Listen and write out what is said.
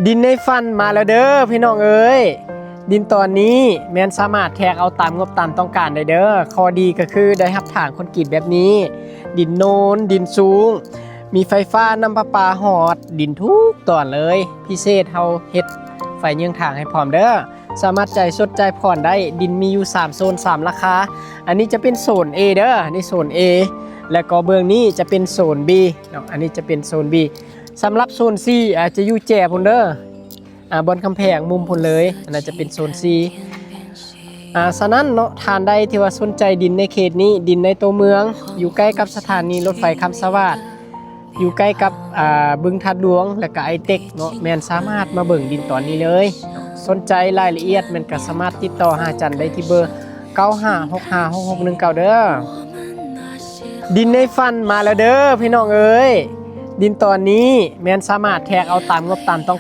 ດິນໃນຝັນມາແລ້ວເດີພີ່ນ້ອງເອີຍ. ດິນຕອນນີ້ແມ່ນສາມາດແທກເອົາຕາມງົບຕາມຕ້ອງການໄດ້ເດີ. ຂໍ້ດີກໍຄືໄດ້ຮັບຖາງຄອນກຣີດແບບນີ້, ດິນໂນນ, ດິນສູງ, ມີໄຟຟ້າ, ນ້ຳປະປາຮອດ, ດິນທຸກຕອນເລີຍ. ພິເສດເຮົາເຮັດໄຟເຍືອງທາງໃຫ້ພ້ອມເດີ. ສາມາດຈ່າຍສົດຈ່າຍຜ່ອນໄດ້. ດິນມີຢູ່ສາມໂຊນ ສາມລາຄາ. ອັນນີ້ຈະເປັນໂຊນ A ເດີ, ອັນນີ້ໂຊນ A ແລ້ວກໍເບື້ອງນີ້ຈະເປັນໂຊນ B ເນາະ. ອັນນີ້ຈະເປັນໂຊນ B. ສຳລັບໂຊນ C ອາດຈະຢູ່ແຈພຸ້ນເດີ, ອ່າ ບ່ອນກຳແພງມຸມພຸ້ນເລີຍ. ອັນນັ້ນຈະເປັນໂຊນ C. ອ່າ ສະນັ້ນເນາະ, ທ່ານໃດທີ່ວ່າສົນໃຈດິນໃນເຂດນີ້, ດິນໃນຕົວເມືອງ, ຢູ່ໃກ້ກັບສະຖານີລົດໄຟຄຳສະຫວາດ, ຢູ່ໃກ້ກັບ ອ່າ ບຶງທາດຫຼວງ ແລະກະໄອເຕັກເນາະ, ແມ່ນສາມາດມາເບິ່ງດິນຕອນນີ້ເລີຍ. ສົນໃຈລາຍລະອຽດແມ່ນກະສາມາດຕິດຕໍ່ຫາຈັນໄດ້ທີ່ເບີ ເກົ້າຫ້າຫົກຫ້າຫົກຫົກໜຶ່ງເກົ້າ ເດີ. ດິນໃນຝັນມາແລ້ວເດີພີ່ນ້ອງເອີຍ. ດິນຕອນນີ້ແມ່ນສາມາດແທກເອົາຕາມງົບຕາມຕ້ອງ